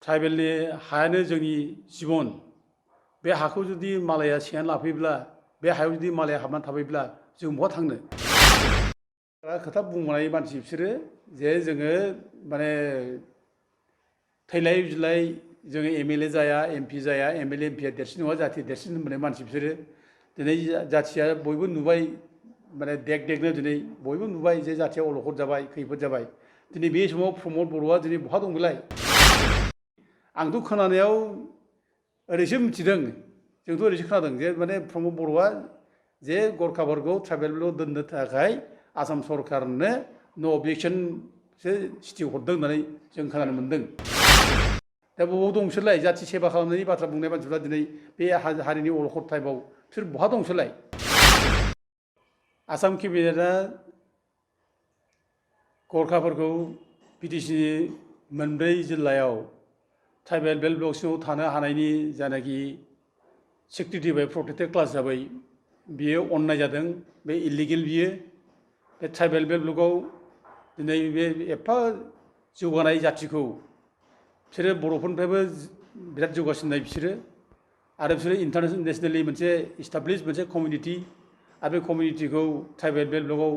ट्राइबेलनि हायानो जोंनि जिबन बे हाखौ जुदि मालाया सेनानै लाफैब्ला बे हायाव जुदि मालाया हाबनानै थाफैब्ला जों बहा थांनो खोथा बुंनाय मानसि बिसोरो जे जोङो माने थैलाय बिलाय जोङो एमएलए जाया एमपि जाया एमएलए एमपिआ देरसिन नङा जाथि देरसिन होननाय मानसि बिसोरो दिनै जाथिया बयबो नुबाय माने देग देगनो दिनै बयबो नुबाय जे जाथिया अलखद जाबाय खैफोद जाबाय दिनै बे समाव प्रमद बर'आ दिनै बहा दं बेलाय आंथ' खोनानायाव ओरैसो मिथिदों जोंथ' ओरैसो खोनादों जे माने प्रमद बर'आ जे गरखाफोरखौ ट्राइबेलल' दोननो थाखाय आसाम सरकारनो नो अबजेक्सनसो सिटि हरदों होननानै जों खोनानो मोन्दों दा बबाव दं बिसोरलाय जाथि सेबा खालामनायनि बाथ्रा बुंनाय मानसिफ्रा दिनै बे हारिनि अलखद टाइपआव बिसोर बहा दं बिसोरलाय आसाम केबिनेटआ गरखाफोरखौ बिटिसिनि मोनब्रै जिल्लायाव ट्राइबेल बेल्ट ब्लक सिङाव थानो हानायनि जानाखि सिकिउरिटि बाय प्रटेक्टेड क्लास हिसाबै बियो अननाय जादों बे इलिगेल बियो बे ट्राइबेल बेल्ट ब्लकआव दिनै बे एफा जौगानाय जाथिखौ बिसोरो बर'फोरनिफ्रायबो बिराद जौगासिननाय बिसोरो आरो बिसोरो इन्टारनेसनेलि मोनसे इस्टाब्लिश मोनसे कमिउनिटि आरो बे कमिउनिटिखौ ट्राइबेल बेल्ट ब्लकआव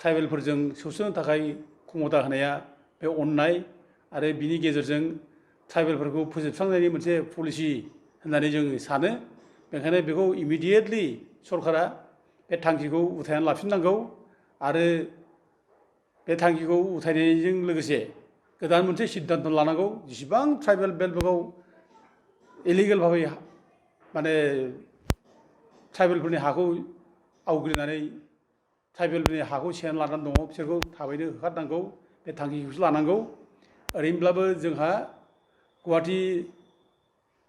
ट्राइबेलफोरजों सौसिनो थाखाय खमथा होनाया बे अननाय आरो बिनि गेजेरजों ट्राइबेलफोरखौ फोजोबस्रांनायनि मोनसे पलिसि होननानै जों सानो बेखायनो बेखौ इमिडियेटलि सरकारा बे थांखिखौ उथायनानै लाफिननांगौ आरो बे थांखिखौ उथायनायजों लोगोसे गोदान मोनसे सिद्धान्त लानांगौ जेसेबां ट्राइबेल बेल्ट ब्लकआव इलिगेल भाबै माने ट्राइबेलफोरनि हाखौ आवग्रिनानै ट्राइबेलफोरनि हाखौ सेनानै लानानै दङ बिसोरखौ थाबैनो होखारनांगौ बे थांखिखौसो लानांगौ ओरैनोब्लाबो जोंहा गुवाहाटि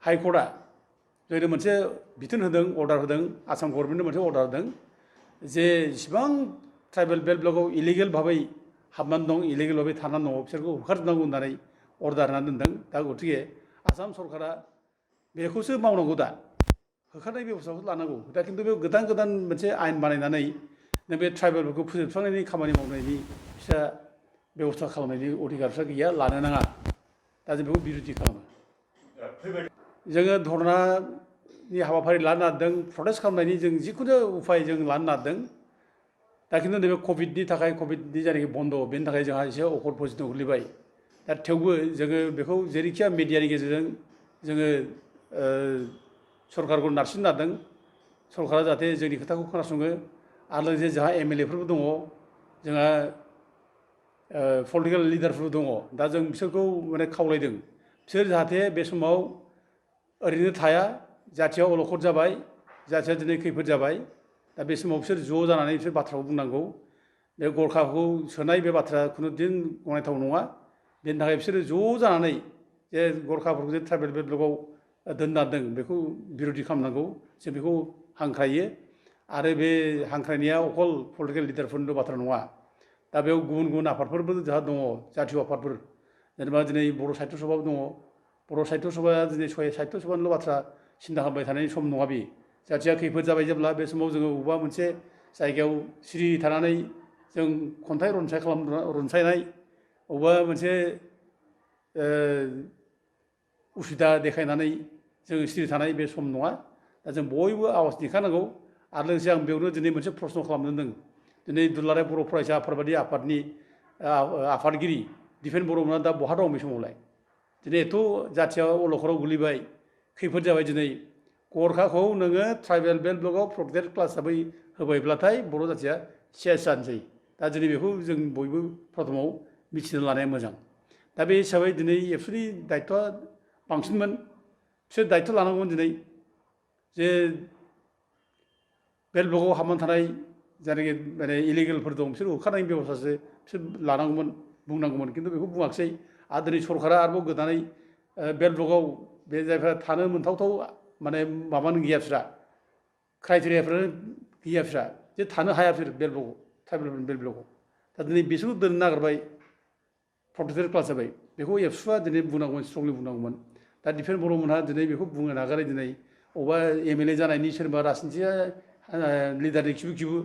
हाइकर्टआ जोंनो मोनसे बिथोन होदों अर्डार होदों आसाम गभर्नमेन्टनो मोनसे अर्डार होदों जे जेसेबां ट्राइबेल बेल्ट ब्लकआव इलिगेल भाबै हाबनानै दं इलिगेल भाबै थानानै दङ बिसोरखौ होखारजोबनांगौ होननानै अर्डार होनानै दोनदों दा गतिके आसाम सरकारा बेखौसो मावनांगौ दा होखारनाय बेबस्थाखौ लानांगौ दा खिन्थु बे गोदान गोदान मोनसे आयेन बानायनानै नों बे ट्राइबेलफोरखौ फोजोबस्रांनायनि खामानि मावनायनि फिसा बेबस्था खालामनायनि अधिकारफ्रा गैया लानो नाङा दा जों बेखौ बिरोधि खालामो जोङो धरनानि हाबाफारि लानो नागिरदों प्रटेस्ट खालामनायनि जों जिखुनु उफाय जों लानो नागिरदों दा खिन्थु नैबे कभिडनि थाखाय कभिडनि जायनाखि बन्द बेनि थाखाय जोंहा एसे अकट पजिसनाव गोग्लैबाय दा थेवबो जोङो बेखौ जेरैखिया मिडियानि गेजेरजों जोङो सरकारखौ नारसिननो नागिरदों सरकारा जाहाथे जोंनि खोथाखौ खोनासङो आरो लोगोसे जोंहा एमएलएफोरबो दङ जोंहा पलिटिकेल लिडारफोर दङ दा जों बिसोरखौ माने खावलायदों बिसोर जाहाथे बे समाव ओरैनो थाया जाथिया अलखद जाबाय जाथिया दिनै खैफोद जाबाय दा बे समाव बिसोर ज' जानानै बिसोर बाथ्राखौ बुंनांगौ बे गरखाखौ सोनाय बे बाथ्राया खुनु दिन गनायथाव नङा बेनि थाखाय बिसोरो ज' जानानै जे गरखाफोरखौ जे ट्राइबेल बेल्ट ब्लकआव दोनना दोनदों बेखौ बिरोधि खालामनांगौ जों बेखौ हांख्रायो आरो बे हांख्रायनाया अकल पलिटिकेल लिडारफोरनिल' बाथ्रा नङा दा बेयाव गुबुन गुबुन आफादफोरबो जोंहा दङ जातीय आफादफोर जेनेबा दिनै बर' साहित्य सभाबो दङ बर' साहित्य सभाया दिनै साहित्य सभानिल' बाथ्रा सिन्था खालामबाय थानायनि सम नङा बे जाथिया खैफोद जाबाय जेब्ला बे समाव जोङो बबेबा मोनसे जायगायाव सिरि थानानै जों खन्थाइ रनसायनाय बबेबा मोनसे उसुबिदा देखायनानै जों सिरि थानाय बे सम नङा दा जों बयबो आवाज दिखांनांगौ आरो लोगोसे आं बेयावनो दिनै मोनसे प्रश्न खालामदों दिनै दुलाराय बर' फरायसा आफादबादि आफादनि आफादगिरि दिपेन बर'मोना दा बहा दं बे समावलाय दिनै एथ' जाथिया अलखदाव गोलैबाय खैफोद जाबाय दिनै गरखाखौ नोङो ट्राइबेल बेल्ट ब्लकआव प्रटेक्टेड क्लास हिसाबै होबायब्लाथाय बर' जाथिया सेस जानोसै दा दिनै बेखौ जों बयबो प्रथमाव मिथिना लानाया मोजां दा बे हिसाबै दिनै एबसुनि दायथ'आ बांसिनमोन बिसोर दायथ' लानांगौमोन दिनै जे बेल्ट ब्लकआव हाबनानै थानाय जायनाखि माने इलिगेलफोर दं बिसोर होखारनायनि बेब'स्थासो बिसोर लानांगौमोन बुंनांगौमोन खिन्थु बेखौ बुङाखिसै आरो दिनै सरकारा आरोबाव गोदानै बेल्ट ब्लकआव बे जायफ्रा थानो मोनथावथाव माने माबानो गैया बिस्रा क्राइटेरियाफोर गैया बिस्रा जे थानो हाया बिसोर बेल्ट ब्लकआव ट्राइबेलफोरनि बेल्ट ब्लकआव दा दिनै बिसोरखौ दोननो नागिरबाय प्रटेक्टेड क्लास जाबाय बेखौ एबसुआ दिनै बुंनांगौमोन स्ट्रंलि बुंनांगौमोन दा दिपेन बर'मोनहा दिनै बेखौ बुंनो नागारै दिनै अबेबा एमएलए जानायनि सोरबा राजनितिया लिडारनि खिबु खिबु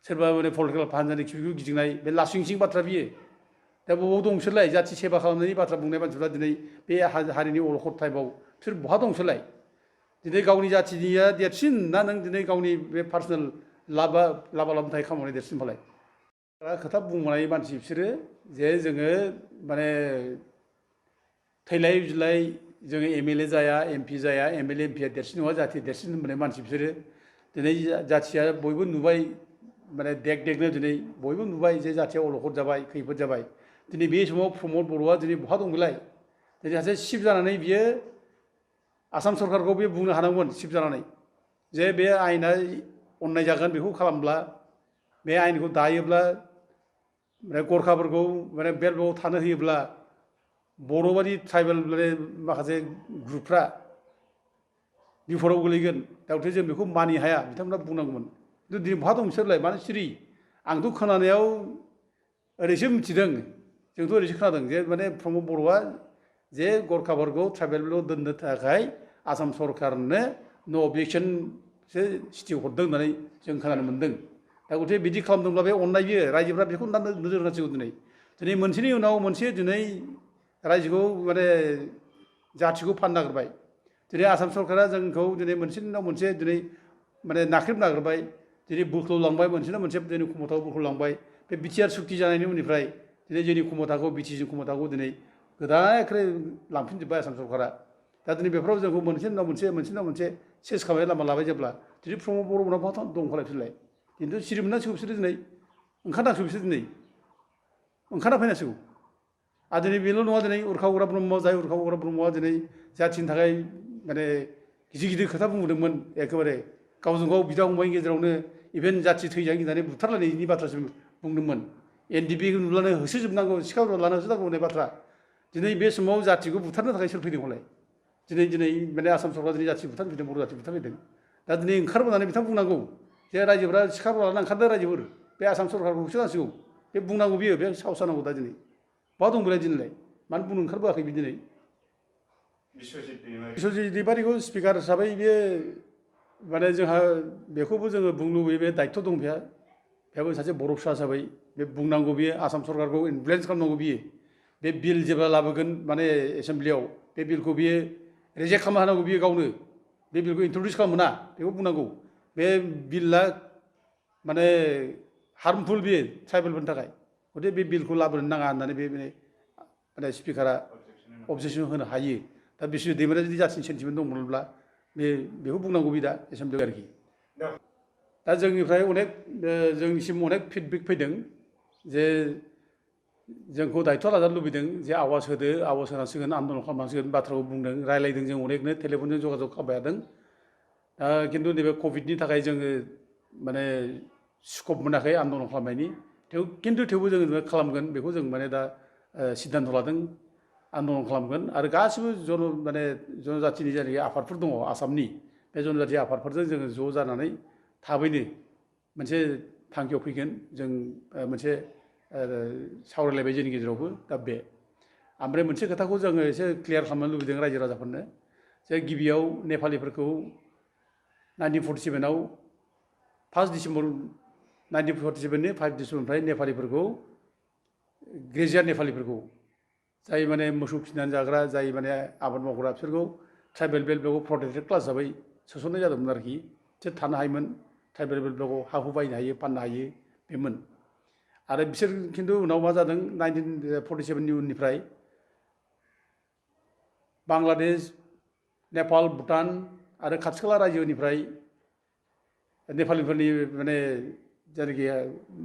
सोरबा माने पलिटिकेल हान्जानि खिबु गिदिंनाय बे लासिं सिं बाथ्रा बियो दा बबाव दं बिसोरलाय जाथि सेबा खालामनायनि बाथ्रा बुंनाय मानसिफ्रा दिनै बे हारिनि अलखद टाइमाव बिसोर बहा दं बिसोरलाय दिनै गावनि जाथिनिया देरसिन ना नों दिनै गावनि बे पार्सनेल लाबा लाबनि थाखाय खामानि देरसिन फालाय खोथा बुंनाय मानसि बिसोरो जे जोङो माने थैलाय बिलाय जोङो एमएलए जाया एमपि जाया एमएलए एमपिया देरसिन नङा जाथि देरसिन होननाय मानसि बिसोरो दिनै जाथिया बयबो नुबाय माने देग देगनो दिनै बयबो नुबाय जे जाथिया अलखद जाबाय खैफोद जाबाय दिनै बे समाव प्रमद बर'आ दिनै बहा दं बेलाय दिनै सासे चिफ जानानै बियो आसाम सरकारखौ बे बुंनो हानांगौमोन चिफ जानानै जे बे आयेना अननाय जागोन बेखौ खालामब्ला बे आयेनखौ दायोब्ला माने गरखाफोरखौ माने बेलगाव थानो होयोब्ला बर'बादि ट्राइबेल माने माखासे ग्रुपफ्रा बिफदाव गोलैगोन दा गथे जों बेखौ मानिनो हाया बिथांमोना बुंनांगौमोन खिन्थु दिनै बहा दं बिसोरलाय मानो सिरि आंथ' खोनानायाव ओरैसो मिथिदों जोंथ' ओरैसो खोनादों जे माने प्रमद बर'आ जे गरखाफोरखौ ट्राइबेलाव दोननो थाखाय आसाम सरकारनो नो अबजेक्सनसो सिटियाव हरदों होननानै जों खोनानो मोन्दों दा गथे बिदि खालामदोंब्ला बे अननाय बियो रायजोफ्रा बेखौ नोजोर होनांसिगौ दिनै मोनसेनि उनाव मोनसे दिनै रायजोखौ माने जाथिखौ फाननो नागिरबाय दिनै आसाम सरकारा जोंखौ दिनै मोनसेनि उनाव मोनसे दिनै माने नाख्रेब नागिरबाय दिनै बोख्ल'लांबाय मोनसेना मोनसे जोंनि क्षमताखौ बोख्ल'लांबाय बे बिटिआर सुक्ति जानायनि उननिफ्राय दिनै जोंनि क्षमताखौ बिटिसि क्षमताखौ दिनै गोदानख्रे लांफिनजोब्बाय आसाम सरकारा दा दिनै बेफोराव जोंखौ मोनसेनि उनाव मोनसे सेस खालामनाय लामा लाबाय जेब्ला दिनै प्रमद बर'मोनहा बहा दं खालायफिनलाय खिन्थु सिरि मोननांसिगौ बिसोरो दिनै ओंखारनांसिगौ बिसोर दिनै ओंखारना फैनांसिगौ आरो दिनै बेल' नङा दिनै उरखाव उग्रा ब्रह्म जाय उरखाव उग्रा ब्रह्मआ दिनै जाथिनि थाखाय माने गिदिर गिदिर खोथा बुंबोदोंमोन एखेबारे गावजों गाव बिदा फंबायनि गेजेरावनो इभेन जाथि थैजानो गिनानै बुथारलायनायनि बाथ्रासो बुंदोंमोन एनडिपि नुब्लानो होसोजोबनांगौ सिखा लानानै होसोनांगौ होननाय बाथ्रा दिनै बे समाव जाथिखौ बुथारनो थाखाय सोर फैदों हलाय दिनै माने आसाम सरकारा दिनै जाथि बुथारनो फैदों बर' जाथि बुथारनो फैदों दा दिनै ओंखारबोनानै बिथां बुंनांगौ जे रायजोफ्रा सिखा लानानै ओंखारदों रायजोफोर बे आसाम सरकारखौ होसोनांसिगौ बे बुंनांगौ बियो बे साहस जानांगौ दा दिनै बहा दं बेलाय दिनैलाय मानो बुंनो ओंखारबोआखै बि दिनै बिश्वजित दैमारिखौ स्पिकार हिसाबै बे माने जोंहा बेखौबो जोङो बुंनो लुबैयो बे दायित्व दं बेहाबो सासे बर' फिसा हिसाबै बे बुंनांगौ बियो आसाम सरकारखौ इनफ्लुयेन्स खालामनांगौ बियो बे बिल जेब्ला लाबोगोन माने एसेमब्लियाव बे बिलखौ बियो रिजेक्ट खालामना होनांगौ बियो गावनो बे बिलखौ इन्ट्रडिउस खालामोना बेखौ बुंनांगौ बे बिलआ माने हार्मफुल बियो ट्राइबेलफोरनि थाखाय गथिखे बे बिलखौ लाबोनो नाङा होननानै बे माने स्पिकारा अबजेक्सन होनो हायो दा बिश्वजित दैमारिया जुदि जाथिनि सेन्टिमेन्ट दंमोनब्ला बेखौ बुंनांगौ बि दा एसेमब्लियाव आरोखि दा जोंनिफ्राय अनेक जोंनिसिम अनेक फिडबेक फैदों जे जोंखौ दायित्व लाजानो लुबैदों जे आवाज होनांसिगोन आन्दलन खालामनांसिगोन बाथ्राखौ बुंदों रायलायदों जों अनेकनो टेलिफनजों जगाजग खालामबाय थादों दा खिन्थु नैबे कभिडनि थाखाय जोङो माने स्कप मोनाखै आन्दलन खालामनायनि थेवबो जोङो खालामगोन बेखौ जों माने दा सिद्धान्त लादों आन्दलन खालामगोन आरो गासिबो माने जनजातिनि जायनाखि आफादफोर दङ आसामनि बे जनजाति आफादफोरजों जोङो ज' जानानै थाबैनो मोनसे थांखियाव फैगोन जों मोनसे सावरायलायबाय जोंनि गेजेरावबो दा बे ओमफ्राय मोनसे खोथाखौ जोङो एसे क्लियार खालामनो लुबैदों रायजो राजाफोरनो जे गिबियाव नेपालिफोरखौ 1947आव 1 डिसेम्बर 1947नि 5 डिसेम्बरनिफ्राय नेपालिफोरखौ ग्रेजुवेट नेपालिफोरखौ जाय माने मोसौ फिसिनानै जाग्रा जाय माने आबाद मावग्रा बिसोरखौ ट्राइबेल बेल्टआव प्रटेक्टेड क्लास हिसाबै सोसननाय जादोंमोन आरोखि बिसोर थानो हायोमोन ट्राइबेल बेल्टआव हा हु बायनो हायो फाननो हायो बेमोन आरो बिसोर खिन्थु उनाव मा जादों 1947नि उननिफ्राय बांलादेश नेपाल भुटान आरो खाथि खाला रायजोनिफ्राय नेपालिफोरनि माने जायनाखि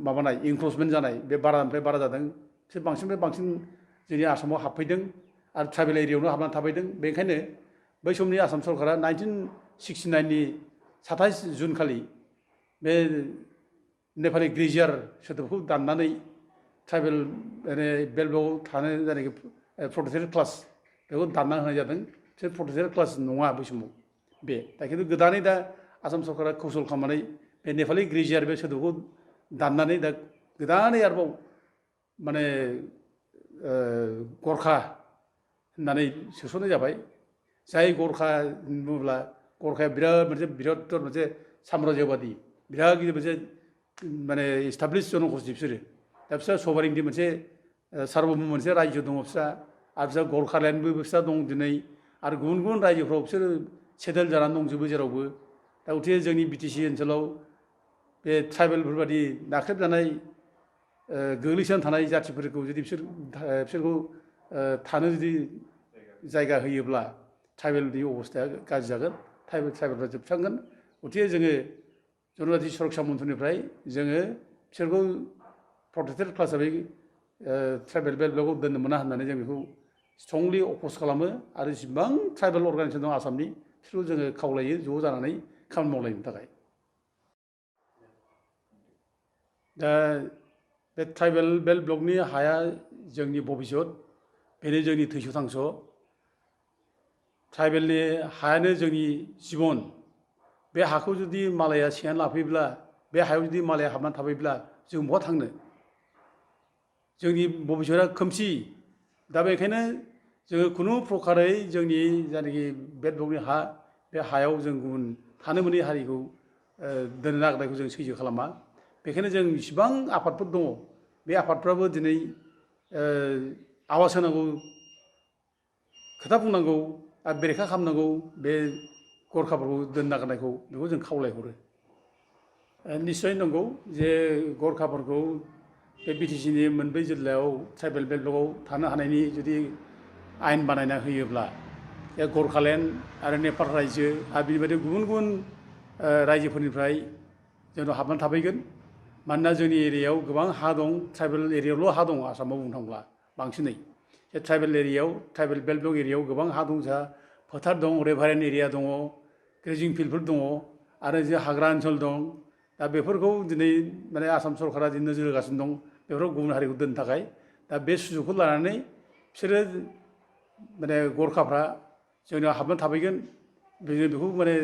माबानाय इनक्ल'जमेन्ट जानाय बे बारानिफ्राय बारा जादों बिसोर बांसिननिफ्राय बांसिन जोंनि आसामाव हाबफैदों आरो ट्राइबेल एरियायावनो हाबनानै थाफैदों बेनिखायनो बै समनि आसाम सरकारा 1969नि 27 जुन खालि बे नेपालि ग्रेजुवेट सोदोबखौ दाननानै ट्राइबेल माने बेल्टआव थानो जायनाखि प्रटेक्टेड क्लास बेखौ दानना होनाय जादों बिसोर प्रटेक्टेड क्लास नङा बै समाव बे दा खिन्थु गोदानै दा आसाम सरकारा कौसल खालामनानै बे नेपालि ग्रेजुवेट बे सोदोबखौ दाननानै दा गोदानै आरोबाव माने गरखा होननानै सोसननाय जाबाय जाय गरखा बुङोब्ला गरखाया बिराद मोनसे साम्राज्यबादि बिराद गिदिर मोनसे माने एस्टाब्लिश जन'गस्टि बिसोरो दा बिसोर सभारेन्टि मोनसे सार्वभौम मोनसे रायजो दङ बिस्रा आरो बिस्रा गरखालेण्डबो बिस्रा दं दिनै आरो गुबुन गुबुन रायजोफ्राव बिसोरो सेटेल जानानै दंजोबो जेरावबो दा गथिखे जोंनि बिटिसि ओनसोलाव बे ट्राइबेलफोरबादि नाख्रेबजानाय गोग्लैसोनानै थानाय जाथिफोरखौ जुदि बिसोरखौ थानो जुदि जायगा होयोब्ला ट्राइबेलनि अबस्थाया गाज्रि जागोन ट्राइबेलफ्रा जोबस्रांगोन गथिखे जोङो जनजाति सुरक्षा मन्थ्रनिफ्राय जोङो बिसोरखौ प्रटेक्टेड क्लास हिसाबै ट्राइबेल बेल्ट ब्लकआव दोननो मोना होननानै जों बेखौ स्ट्रंलि अप'ज खालामो आरो जेसेबां ट्राइबेल अर्गानाइजेसन दं आसामनि बिसोरखौ जोङो खावलायो ज' जानानै खामानि मावलायनो थाखाय दा बे ट्राइबेल बेल्ट ब्लकनि हाया जोंनि भबिष्यत बेनो जोंनि थैस' थांस' ट्राइबेलनि हायानो जोंनि जिबन बे हाखौ जुदि मालाया सेनानै लाफैब्ला बे हायाव जुदि मालाया हाबनानै थाफैब्ला जों बहा थांनो जोंनि भबिष्यतआ खोमसि दा बेखायनो जोङो खुनु प्रकारै जोंनि जायनाखि बेल्ट ब्लकनि हा बे हायाव जों गुबुन थानो मोनै हारिखौ दोननो नागिरनायखौ जों सैजो खालामा बेखायनो जों जेसेबां आफादफोर दङ बे आफादफ्राबो दिनै आवाज होनांगौ खोथा बुंनांगौ आरो बेरेखा खालामनांगौ बे गरखाफोरखौ दोननो नागिरनायखौ बेखौ जों खावलायहरो निस्सय नंगौ जे गरखाफोरखौ बे बिटिसिनि मोनब्रै जिल्लायाव ट्राइबेल बेल्ट ब्लकआव थानो हानायनि जुदि आयेन बानायना होयोब्ला बे गरखालेण्ड आरो नेपाल रायजो आरो बेबायदि गुबुन गुबुन रायजोफोरनिफ्राय जोंनाव हाबनानै थाफैगोन मानोना जोंनि एरियायाव गोबां हा दं ट्राइबेल एरियायावल' हा दं आसामाव बुंनो थांब्ला बांसिनै बे ट्राइबेल एरियायाव ट्राइबेल बेल्ट ब्लक एरियायाव गोबां हा दं जोंहा फोथार दं रिभारेन एरिया दङ ग्रेजिं फिल्डफोर दङ आरो जे हाग्रा ओनसोल दं दा बेफोरखौ दिनै माने आसाम सरकारा दिनै नोजोर होगासिनो दं बेफोराव गुबुन हारिखौ दोननो थाखाय दा बे सुजुगखौ लानानै बिसोरो माने गरखाफ्रा जोंनियाव हाबनानै थाफैगोन जों बेखौ माने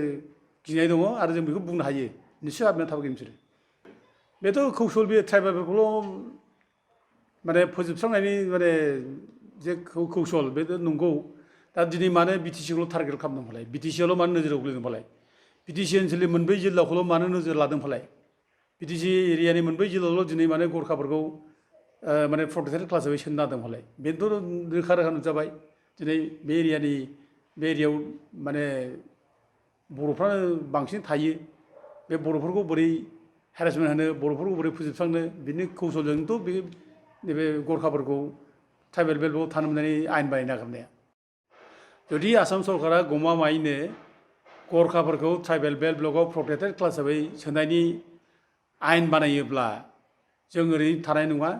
गिनाय दङ आरो जों बेखौ बुंनो हायो निस्सय हाबनानै थाफैगोन बिसोरो बेथ' कौशल बे ट्राइबेलफोरखौल' माने फोजोबस्रांनायनि माने जे कौशल बेथ' नंगौ दा दिनै मानो बिटिसिखौल' टारगेट खालामदों फालाय बिटिसिआवल' मानो नोजोराव गोग्लैदों फालाय बिटिसि ओनसोलनि मोनब्रै जिल्लाखौल' मानो नोजोर लादों फालाय बिटिसि एरियानि मोनब्रै जिल्लायावल' दिनै माने गरखाफोरखौ माने प्रटेक्टेड क्लास हिसाबै सोनो नागिरदों फालाय बेथ' रोखा रोखा नुजाबाय दिनै बे एरियायाव माने बर'फ्रानो बांसिन थायो बे बर'फोरखौ बोरै हेरेसमेन्ट होनो बर'फोरखौ बोरै फोजोबस्रांनो बिनि कौशलजोंथ' बे नैबे गरखाफोरखौ ट्राइबेल बेल्ट ब्लकआव थानो मोननायनि आयेन बानायनो नागिरनाया जुदि आसाम सरकारा गमामायैनो गरखाफोरखौ ट्राइबेल बेल्ट ब्लकआव प्रटेक्टेड क्लास हिसाबै सोनायनि आयेन बानायोब्ला जों ओरैनो थानाय नङा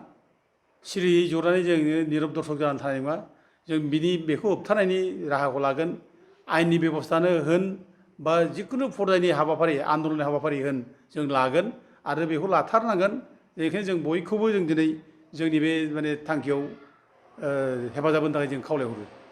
सिरियै जनानै जोङो निरब दर्शक जानानै थानाय नङा जों बेखौ होबथानायनि राहाखौ लागोन आयेननि बेब'स्थानो होन बा जिखुनु फर्जानि हाबाफारि आन्दलननि हाबाफारि होन जों लागोन आरो बेखौ लाथारनांगोन बेनिखायनो जों बयखौबो जों दिनै जोंनि बे माने थांखियाव हेफाजाब होनो थाखाय जों खावलायहरो